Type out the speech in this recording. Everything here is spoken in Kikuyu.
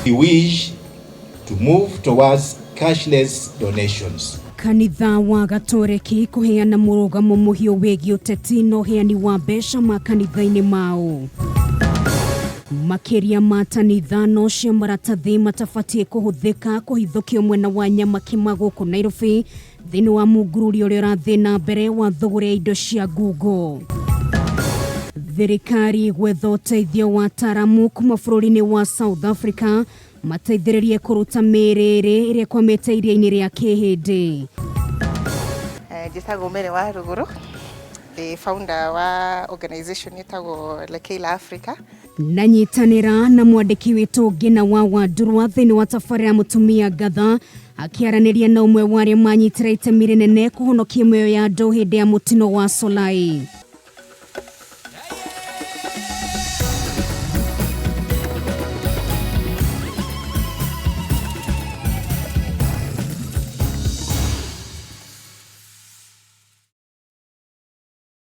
We wish to move towards cashless donations. Kanitha wa Gatoreki kũheana mũrũgamo mũhiũ wĩgiĩ ũteti na ũheani wa mbeca makanitha-inĩ mao. Makĩria ma tani ithano cia maratathi matabatiĩ kũhũthĩka kũhithũkio mwena wa Nyamakima gũkũ Nairobi thĩinĩ wa mungururi ũrĩa ũrathiĩ na mbere wa thũgũrĩ ya indo cia ngungo. Thirikari gwetha ũteithio wa ataaramu kuma bũrũri-inĩ wa South Africa mateithĩrĩrie kũruta mĩĩrĩ ĩrĩ ĩrĩa ĩkwamĩte iria-inĩ rĩa Kĩhĩndĩ. Njĩtagwo Mary wa Ruguru, ndĩ founder wa organization ĩtagwo Lekeila Africa. Na nyitanĩra na mwandĩki witũ Ngina wa Wandurwa thĩinĩ wa tabarĩra Mũtumia Ngatha akĩaranĩria na ũmwe wa arĩa manyitire itemi rĩnene kũhonokia mĩoyo ya andũ hĩndĩ ya mũtino wa Solai.